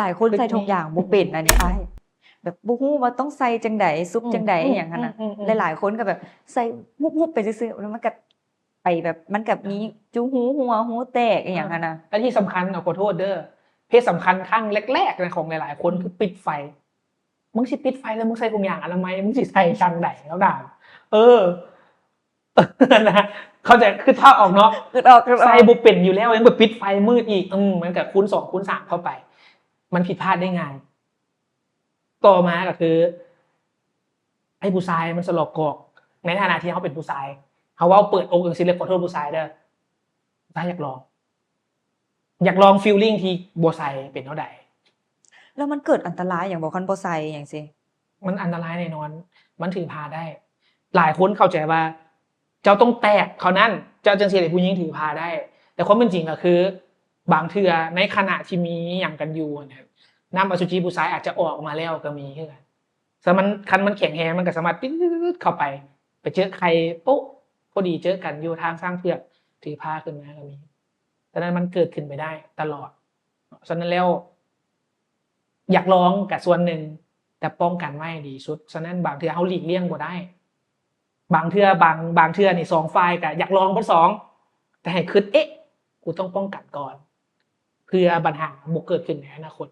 ຫຼາຍຄົນໃສ່ຖົງຢາງບໍ່ເປັນອັນນີ້ອ້າຍ ແບບບໍ່ຮູ້ວ່າຕ້ອງໃສ່ຈັ່ງໃດ ສຸບຈັ່ງໃດ ອືມ ອີ່ຫຍັງຫັ້ນນະ ອືມໆໆໆ ຫຼາຍໆຄົນກໍແບບໃສ່ຮຸບໆໄປຊື່ໆ ແລ້ວມັນກໍໄປແບບ ມັນກໍມີຈຸຮູຫົວ ຮູແຕກ ອີ່ຫຍັງຫັ້ນນະ ແລະທີ່ສຳຄັນ ເອົາ ຂໍໂທດເດີ້ ເພດສຳຄັນຄັ້ງແລກໆນະ ຂອງຫຼາຍໆຄົນ ອືມ ຄືປິດໄຟ ມຶງຊິປິດໄຟແລ້ວມຶງໃສ່ຖົງຢາງອະນາໄມ ມຶງຊິໃສ່ຈັ່ງໃດ ເຂົາຖາມ ເອີ ນະ ເຂົ້າໃຈ ຄິດພາບອອກເນາະ ຄິດອອກ ຄິດອອກ ໃສ່ບໍ່ເປັນຢູ່ແລ້ວ ຍັງໄປປິດໄຟມືດອີກ ອືມ ມັນກໍຄູນສອງຄູນສາມເຂົ້າໄປ ມັນຜິດພາດໄດ້ງ່າຍ. ຕໍ່ມາກໍຄື ໄອ້ຜູ້ຊາຍມັນສະຫຼອກກອກ ໃນຖານະທີ່ເຮົາເປັນຜູ້ຊາຍ ເຮົາເວົ້າເປີດອົກຈັ່ງຊີ້ເລີຍ ຂໍໂທດຜູ້ຊາຍເດີ້ ຜູ້ຊາຍຢາກລອງ ຢາກລອງຟີລລິ້ງທີ່ບໍ່ໃສ່ເປັນແນວໃດ ແລ້ວມັນເກີດອັນຕະລາຍຫຍັງບໍ່ ຄັນບໍ່ໃສ່ຫຍັງຊີ້? ມັນອັນຕະລາຍແນ່ນອນ ມັນຖືພາໄດ້ ຫຼາຍຄົນເຂົ້າໃຈວ່າ ເຈົ້າຕ້ອງແຕກເທົ່ານັ້ນ ເຈົ້າຈັ່ງຊິໃຫ້ຜູ້ຍິງຖືພາໄດ້ ແຕ່ຄວາມເປັນຈິງກໍຄື ບາງເທື່ອໃນຂະນະທີ່ມີຫຍັງກັນຢູ່ຫັ້ນນະ ນ້ຳອະສຸຈິຜູ້ຊາຍອາດຈະອອກມາແລ້ວກໍມີຄືກັນ ສະມັນ ຄັນມັນແຂງແຮງ ມັນກໍສາມາດປຶດເຂົ້າໄປ ໄປເຈີໄຂ່ໂປະ ພໍດີເຈີກັນຢູ່ທາງຊ້າງເຜືອກ ຖືພາຂຶ້ນມາກໍມີ. ສະນັ້ນມັນເກີດຂຶ້ນໄປໄດ້ຕະຫຼອດ. ສະນັ້ນແລ້ວ ຢາກລອງກະສ່ວນໜຶ່ງ ແຕ່ປ້ອງກັນໄວ້ດີສຸດ. ສະນັ້ນບາງເທື່ອເຮົາຫຼີກລ່ຽງບໍ່ໄດ້. ບາງເທື່ອ ບາງ ບາງເທື່ອນີ້ສອງຝ່າຍກະຢາກລອງເບິດສອງ ແຕ່ໃຫ້ຄິດ ເອະ ກູຕ້ອງປ້ອງກັນກ່ອນ ເພື່ອບັນຫາບໍ່ເກີດຂຶ້ນໃນອະນາຄົດ.